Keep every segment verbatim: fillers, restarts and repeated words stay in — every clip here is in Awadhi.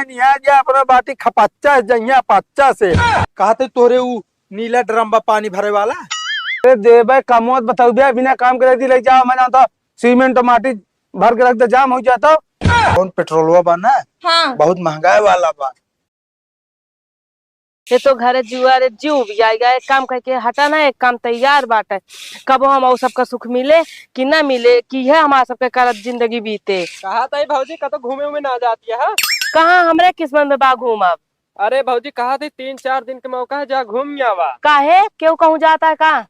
निहार जा अपना बाटी खपच्चा से, जइया पच्चा से। कहते तोरे ऊ नीला ड्रम बा पानी भरे वाला। अरे देबे कमोत बतौबे, बिना काम के रख दी, ले जाओ, मैं जानता सीमेंट माटी भर के रख दे, जाम हो जाता। कौन पेट्रोलवा बा ना? हाँ। बहुत महंगाई वाला बा। ये तो घरे जुआ रे जीव भी आएगा, एक काम करके हटा ना, एक काम तैयार बाटे। कबो हम और सबका सुख मिले कि ना मिले, कि है हमारा सबके करत जिंदगी बीते। कहा तई भौजी, कतो घूमे उमे ना जाती है? कहाँ हमरे किस्मत में बा घूमब? अरे भौजी, कहा थी तीन चार दिन के मौका है, जा घूम आवा। काहे, केहू कहूँ जाता है का?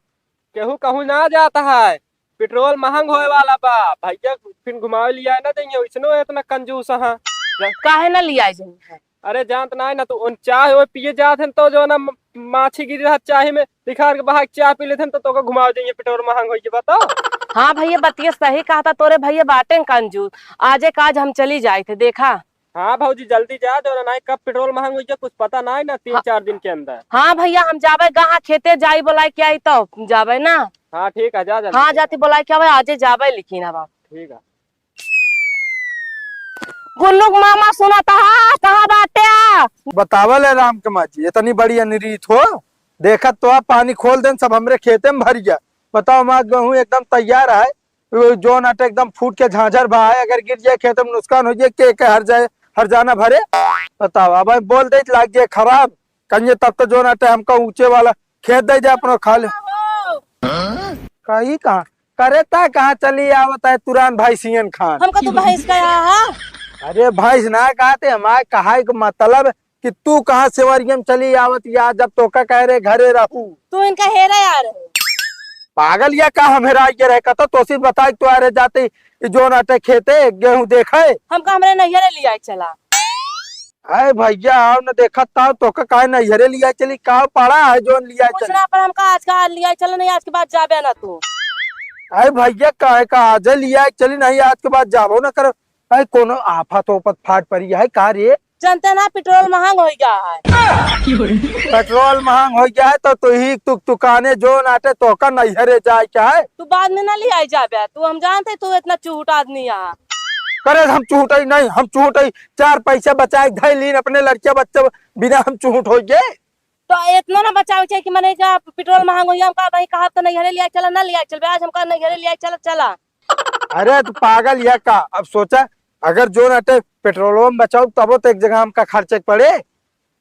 केहू कहूँ ना जाता है, पेट्रोल महंग होए वाला बा। भैया फिर घुमावे लिया ना देंगे, इसनो इतना कंजूस है। काहे ना लिया जाइए? अरे जानत ना है ना, तू उन चाह वो पिए जात हैं तो जो ना म-, माछी गिरी रहत चाही में, निखार के बहा के चाह पी लेते हैं तो तोका घुमावे जाइए, पेट्रोल महंग होइए, बताओ। हाँ भैया, बतिया सही कहा था तोरे भैया, बाटे कंजूस। आजे काज हम चली जाए थे, देखा। हाँ भौजी, जल्दी जा, जो ना, ना कब पेट्रोल महंग हो जाए, कुछ पता ना है ना, तीन हाँ। चार दिन के अंदर। हाँ भैया, हम जाबे, गाँव खेते जाई, बोलाए के आई तो जाबे ना। हाँ ठीक है, जा जल्दी। हाँ, जाती बोलाए के आवे, आजे जाबे, लेकिन अब आप। ठीक है। गुल्लू के मामा सुनत हा, कहाँ बाटे? बतावल है राम के माँ जी, इतनी बड़ी अनरीत हो, देखत तो आप पानी खोल देन, सब हमरे खेते में भर गया। बताओ, हमार गेहूं एकदम तैयार है, वो जौन आटे एकदम फूट के झांझर बा है, अगर गिर जाए खेत में नुकसान हो जाए, के, के हर जाए, हर जाना भरे। बताओ, अब हम बोल दे लाग जाए खराब, कहिए तब तो जौन आटे हमका ऊंचे वाला खेत दे दे अपनो खा ले। कही कहाँ करे ता, कहाँ चली आवत है तुरान भाई सियन खान? हमका तू भैंस कहा हा? अरे भैंस ना कहते, हमारे कहा के मतलब कि तू कहाँ सेवरिया में चली आवत या, जब तोका कह रहे घरे रहू। तू इनका हेरा यार। पागल या का, हम हेरा के रहे कतो, तोसी बताई तो आ रहे जाते, ई जौन आटे खेते गेहूं देखे। हमका हमरे नैहरे लियाए चला। अरे भैया, आओ न, देखत ताओ, तोका काहे नैहरे लियाए चली, का पड़ा है जौन लियाए कुछ चली? ना, पर हमका आज का लियाए चला, नहीं आज के बाद जाबे ना तू। अरे भैया, काहे का आज लियाए चली, नहीं आज के बाद जाबो ना करब। अरे कोनो आफत ओफत फाट पड़ी है का रे? जनते ना पेट्रोल महंग हो गया है। पेट्रोल महंग हो गया है तो तू ही तुक तुकाने जौन आटे तोका नैहरे जाए के है। तू बाद में ना लियाए जाबे, तू हम जानते तू इतना चुहुट आदमी है। करे हम चुहुटई नहीं, हम चुहुटई चार पैसा बचाए के धई लीन अपने लड़किया बच्चा बिना हम चुहुट हो गए। तो इतना ना बचावे चाहिए कि मने का पेट्रोल महंग हो गया, हम कहा भाई कहा तो नैहरे लियाए चला, ना लियाए चलबे, आज हमका नैहरे लियाए चला, चला। अरे तू पागल या का? अब सोचा, अगर जौन आटे पेट्रोलवा में बचाऊ तबो तो एक जगह हमका खर्चे के पड़े।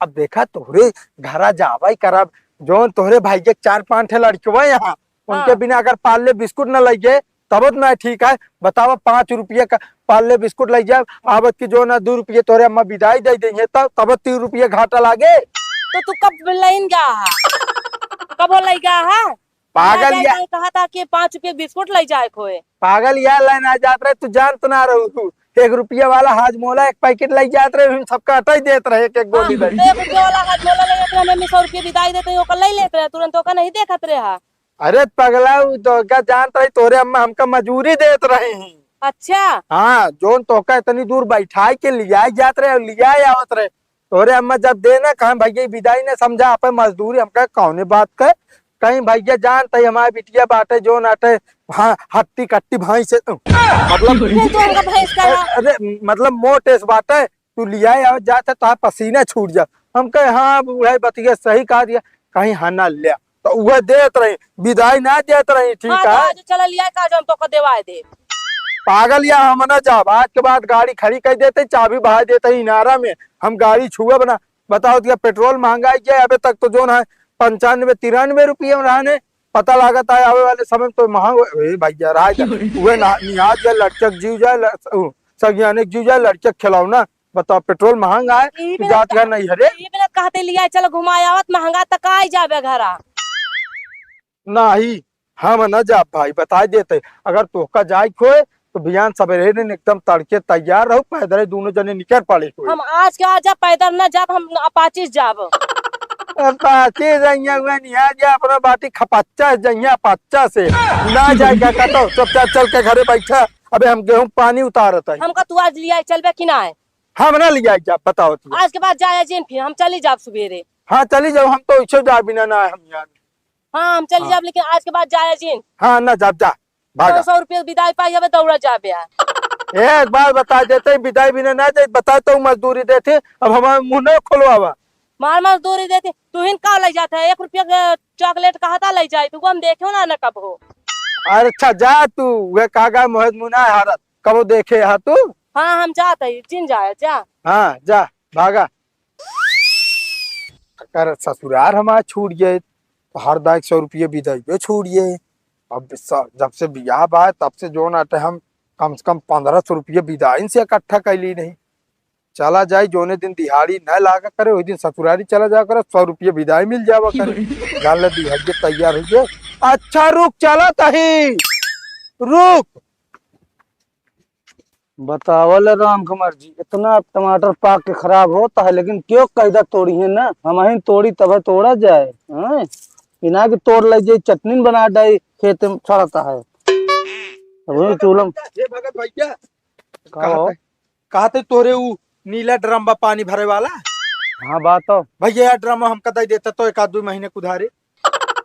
अब देखा तोहरे घरा जावा ही करब, जौन तोहरे भाई के चार पांच ठे लड़कवा यहाँ, उनके हाँ। बिना अगर पार्ले बिस्कुट न लइगे तबो तो ना ठीक है। बतावा, पाँच रुपये का पार्ले बिस्कुट लइ जाब, आवत की जौन ना दू रुपये तोहरे अम्मा बिदाई दे देंगे तब तबो तीन रुपये घाटा लागे। तो तू कब लाइन गया है? कब हो लइ गया है? पागल ना या जाए, कहा था कि पाँच रुपये बिस्कुट लइ जाए खोए। पागल या लाइन आ जात रहे, तू जानत ना रहू तू। एक रुपया वाला हाजमोला एक पैकेट लइ जात रहे, हम सबका अटाई देत रहे एक एक गोली हाँ, दे। तो एक रुपया वाला हाजमोला लइ जात रहे, हमें सौ रुपये बिदाई देते हैं, ओकर लइ लेत रहे, तुरंत ओकर नहीं देखत रहे हा। अरे पगला, उ तो का जानत रही, तोरे अम्मा हमका मजूरी देत रही। अच्छा। हाँ, जौन तोका इतनी दूर बैठाई के लियाए जात रहे और लियाए आवत रहे, तोरे अम्मा जब देना कहा भैया विदाई ने समझा, आपे मजदूरी हमका कौने बात के। कहीं भैया जानत ही हमारे बिटिया बाटे जौन आटे, हाँ, हट्टी कट्टी भैंस से, मतलब ये तो हमका भैंस का है। अरे मतलब मोटे से बाटे, तू लियाए आवत जात है, तोहार पसीना छूट जा। हम कहे, "हाँ, बूढ़ा बतिया सही कहा दिया।" कहीं, "हाँ ना लिया।" तो उहे देत रही, विदाई ना देत रही, ठीक हाँ, तो है? आज चला लिया का, जो हम तोका देवाए दे। पागल या, हम ना जाब। आज के बाद गाड़ी खड़ी कर देते, चाबी बहा देते इनारा में, हम गाड़ी छुए बना। बताओ, दिया पेट्रोल महंगाई गया, अबे तक तो जौन है पंचानवे तिरानवे रुपये में रहने, पता लागत है आवे वाले समय में तो महंग हो-, ए भैया, राज उहे ना, निहार जा, लड़के के जीव जाए, ल-, उ, सगियाने के जीव जाए, लड़के के खिलौना। बताओ, पेट्रोल महंग आए, ई तू बिना जात घर नहीं हरे? ई बिना कहते लिया, चलो घुमाए आवत, महंगा तक आई जाबे घरा। नहीं, हम न जाब भाई, बताई देते। अगर तोहका जाए के होए, तो बिहान सबेरे ने एकदम तड़के तैयार रहो, पैदल दोनों जने निकल पड़े होए। हम आज के आज जाब, पैदल न जाब, हम अपाची से जाब। अपाची जइया हुए निहार जा, अपना बाटी खपच्चा से जइया, पच्चा से। ना जाए क्या कहता, चुपचाप चल के घरे बैठा। अबे हम गेहूं पानी उतारत है। हमका तू आज लिया चलबे कि ना है? हम ना लिया जाब, बताओ तू। आज के बाद जाए जिन, फिर हम चली जाब सुबेरे। हाँ, चली जाओ, हम तो इच्छे जा बिना ना है हम यार। हाँ, हम चली हाँ। जाब, लेकिन आज के बाद जाए जिन। हाँ, ना जाब, जा, भागा। दो सौ रुपये विदाई पाई, अबे दौड़ा जाबे आ। एक बार बताइ देते, बिदाई भी ना, ना दे, बताइ तो मजदूरी देते, अब हमार मुँह ना खोलवावा। मार मजदूरी देते, तू ही न का लइ जात है, एक रुपया के चॉकलेट कहा था लइ जाए, तू हम देखे ना, ना कब हो। अरे अच्छा जा तू, वह कहा गा मोहित मुना है हारत, कबो देखे हा तू? हाँ, हम जात है, जिन जाए, जा। हाँ, जा, भागा। अगर ससुरार हमार छूट गए, तो हर दाई सौ रुपये बिदाई पे छूट गए। अब स-, जब से बियाह बा, तब से जोन आटे हम कम से कम पन्द्रह सौ रुपये बिदाई से इकट्ठा कैली नहीं। चला जाई, जोने दिन दिहाड़ी न लागा करे, वही दिन ससुरारी चला जावा करे, सौ रुपये बिदाई मिल जावा करे। जान ले, दिहाड़ी तैयार हुई। अच्छा रुक, चला तही, रुक। बतावल राम कुमार जी, इतना टमाटर पाक के खराब होता है, लेकिन क्यों कैदा तोड़ी है ना, हम ही तोड़ी तब तोड़ा जाए, हैं? इना के तोड़ ले जाए, चटनी बना डाई, खेत में सड़ता है। अब वही चूल्हा में हे भगत भैया, का कहा हो? थे, कहा थे तोरे उ नीला ड्रम बा पानी भरे वाला? हाँ, बात तो। भैया, यार, ड्रम हमका दे देता तो एक आध दो महीने कुधारे।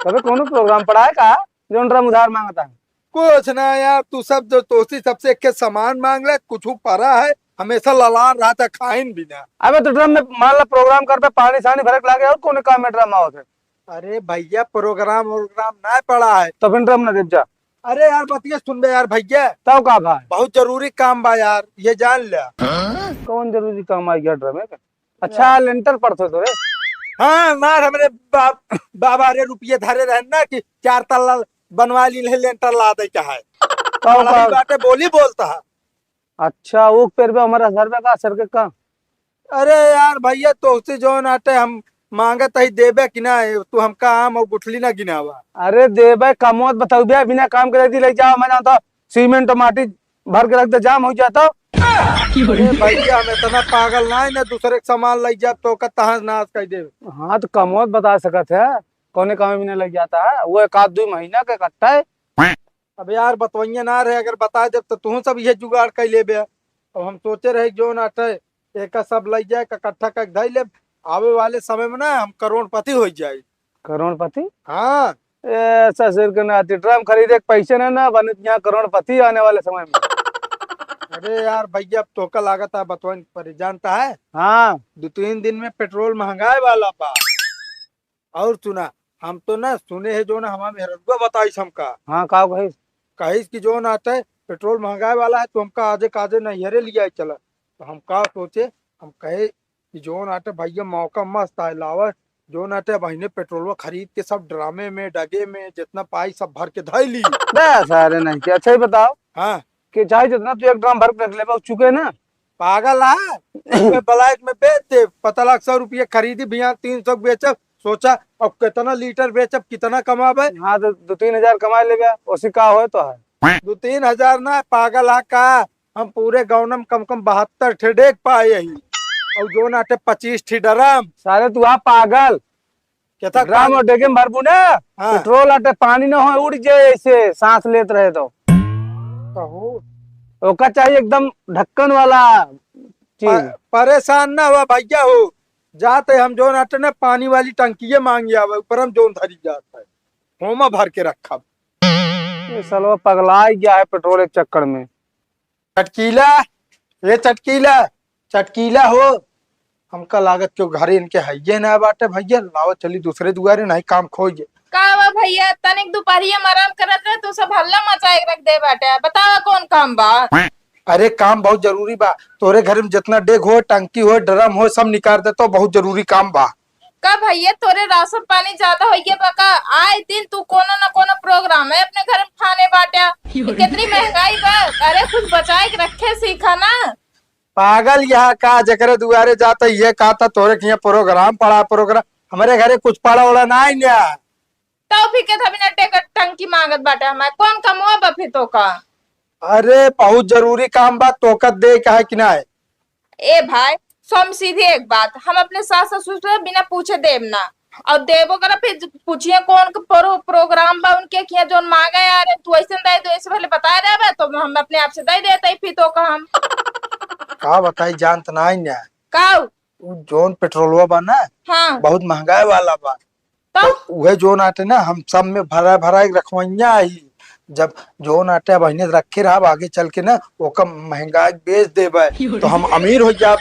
तबे कोनो प्रोग्राम पड़ा है का, जोन ड्रम उधार मांगता है? कुछ ना यार, तू सब जो तोसी सबसे एक के सामान मांग ले, कुछ परा है, हमेशा ललार रहता, खाइन भी ना। अबे तो ड्रम में मान ला प्रोग्राम करबे, पानी सानी भरे के लागे, और कोनो काम में ड्रम आवत है? अरे भैया, प्रोग्राम वोग्राम ना पड़ा है। तो फिर ड्रम ना देब जा। अरे यार, बतिया सुनबे यार भैया। तब का भाई? बहुत जरूरी काम बा यार, ये जान ले। कौन जरूरी काम आ गया ड्रम में? अच्छा, हाँ। लेंटर पड़त हो तोरे? हाँ, मार हमरे बाप, बाबा रे रुपये धरे रहन ना कि चार तल्ला बनवा ली, ले लेंटर ला दे चाहे। का, बड़ा का? ही बाटे बोली बोलता है। अच्छा, वो पेड़ पे हमारा सर पे का, सर के का? अरे यार भैया, तोहसे जौन आटे हम मांगत ही देबे कि ना, तू हमका आम और गुठली ना गिनावा। अरे देबे, कमोत बतौबे, बिना काम के रख दी, ले जाओ, मैं जानता, सीमेंट और माटी भर के रख दे, जाम हो जाता। अरे भैया, हम इतना पागल ना है ना, दूसरे के सामान ले जाब तो ओकर तहस नहस कर देब। हाँ, तो कमोत बता सकत है, कौने काम में ले जाता है, वो एक आध दो महीना के इकट्ठा है। अब यार, बतवइया ना रहे, अगर बता देब तो तू सब ये जुगाड़ कर लेबे। अब हम सोचे रहे जौन आटे एका सब लइ जाए, इकट्ठा करके धइ लेब। आवे वाले समय में ना हम करोड़पति होइ जाई। करोड़पति? हाँ। ए, ससुर के नाती, ड्रम खरीदे के पैसे ना, ना बने, यहाँ करोड़पति आने वाले समय में। अरे यार भैया, अब तोका लागत है बतवन परी, जानता है? हाँ। दो तीन दिन में पेट्रोल महंगाए वाला बा। और सुना, हम तो ना सुने है जो ना हमार मेहररुआ बताइस हमका। हाँ, का कहिस? कहिस कि जो ना आटे पेट्रोल महंगाए वाला है, तो हमका आजे काजे नैहरे लियाए चला। तो हम का सोचे, हम कहे कि जो ना आटे भैया मौका मस्त आए लावा, जो ना आटे बहिने पेट्रोलवा खरीद के सब ड्रामे में, डगे में, जितना पाई सब भर के धइ ली। बस, अरे नहीं, कि अच्छा ही बताओ। हाँ। कि चाहे जितना तू एक ड्राम भर के रख लेबा, उ चुके ना। पागल है? मैं ब्लैक में बेच दे, पता लाग सौ रुपये खरीदी भैया, तीन सौ बेचब, सोचा अब कितना लीटर बेचब, कितना कमाबे। हाँ, तो दो तीन हजार कमा लेबे, उसी का होए तो है। दो तीन हजार ना, पागल है का? हम पूरे गाँव में कम कम बहत्तर ठे डेग पाए ही, और जो नाटे पच्चीस ठे ड्रम। सारे तू आ पागल। केथा ड्रम पानी? और डेगे में भरबू ना, हाँ। पेट्रोल आटे पानी ना हो, उड़ जाए ऐसे सांस लेत रहे तो। कहो। ओका चाहिए एकदम ढक्कन वाला चीज। प-, परेशान ना हुआ भैया हो, जाते हम जोन आटे ना पानी वाली टंकिये मांगी आवे, ऊपर हम जोन धरी जात है, होमा भर के रखब। ये सालवा पगला गया है पेट्रोल के चक्कर में। चटकीला, ए चटकीला, चटकीला हो, हमका लागत क्यों घरे इनके हइये ना बाटे भैया, लाओ चली दूसरे दुआरे, नहीं काम खोइए। का बा भैया, तनिक दुपहरिया में आराम करत रहे, तू सब हल्ला मचाए के रख दे बाटे। बतावा कौन काम बा? अरे काम बहुत जरूरी बा, तोरे घर में जितना डेग हो, टंकी हो, ड्रम हो, सब निकाल दे तो बहुत जरूरी काम बा। का भैया तोरे राशन पानी ज्यादा होइगे बा का? आए दिन तू कोनो न कोनो प्रोग्राम है अपने घर में फाने बाट्या। ये कितनी महंगाई बा, अरे कुछ बचाए के रखे सीखा ना। पागल यहाँ का, जेकरे दुआरे जाता ये कहता तोरे के यहाँ प्रोग्राम पड़ा, प्रोग्राम। हमरे घरे कुछ पड़ा उड़ा ना है ना। तौ फिर के था बिना टेकर टंकी मांगत बाटे हमारे, कौन कमवा बा फिर तो का? अरे बहुत जरूरी काम बा, तोका दे का है कि ना है? ए भाई, सम सीधी एक बात, हम अपने सास ससुर से बिना पूछे देब ना, और देबो करा फिर पूछिए कौन क प्रो-, प्रोग्राम बा उनके किया जोन मांगे यार, तू ऐसे दे दो, ऐसे पहले बता रहे बा, तो हम अपने आप से दे देते ही फिर तो का हम। का बताई, जानत ना है ना। का? उ जौन पेट्रोलवा बा ना, हाँ। बहुत महंगाई वाला बा। तब? तो उहे जौन आटे ना, हम सब में भरा भरा के रखवइया ही। जब जौन आटे बहिने रखे रहब, आगे चल के ना ओका महंगा बेच देबे, तो हम अमीर हो जाब,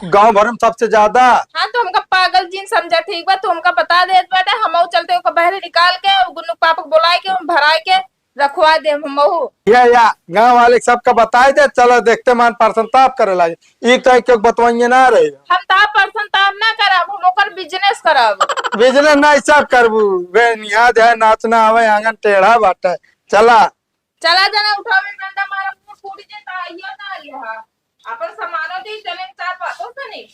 गांव भर में सबसे ज्यादा। हाँ, तो हमका पागल जिन समझा, ठीक बा? तू हमका बता देत बाटे, हमहू चलते ओका बहरे निकाल के, गुन्नू के पापा के बुलाए के, भराए के रखवा दे हमहू। या, या, गांव वाले सबका बताई दे, चलो देखते मान परसंताप करे लागे। ई तो क्यों बतवाइए ना रहे। हम तो परसंताप ना करब, हम ओकर बिजनेस करब। बिजनेस ना, ई सब करबू। बे निहाद है, नाचना आवे, आंगन टेढ़ा बाटे। चला। चला जना, उठावे डंडा मारा, मुंह फूट जे, ता आइयो ना आइयो हा। अपन सामानो दे, चले चार बातों से नहीं।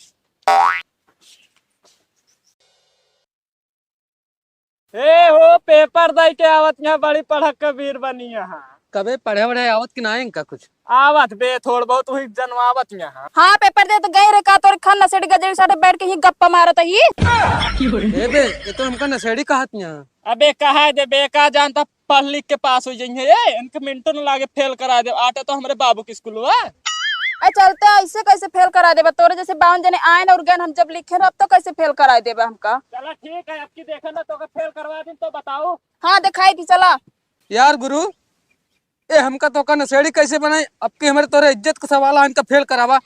ए हो, पेपर दई के आवत यहाँ, बड़ी पढ़क के वीर बनी यहाँ। कबे पढ़े वढ़े आवत कि ना इनका कुछ? आवत बे, थोड़ बहुत वही जनवावत यहाँ। हाँ, पेपर दे तो गए रे, का तोरे खान नशेड़ी गजरी साथे बैठ के ही गप्पा मारत ही। ए बे, ये तो हमका नशेड़ी कहत यहाँ। अबे कहा दे बे, का जानता पढ़ लिख के पास हो जाइए। ए, इनके मिनटो न लागे, फेल करा दे। आटे तो हमरे बाबू के स्कूल हुआ। ए, चलते ऐसे कैसे फेल करा देबा? तोरे जैसे बावन जने आए न और गए, हम जब लिखे रहब तो कैसे फेल करा देबा हमका? चला ठीक है, अब की देखे ना तो फेल करवा दिन तो बताओ। हाँ, दिखाई थी, चला। यार गुरु, ए हमका तो का नशेड़ी कैसे बनाई? अब की हमरे तोरे इज्जत का सवाल है, इनका फेल करावा।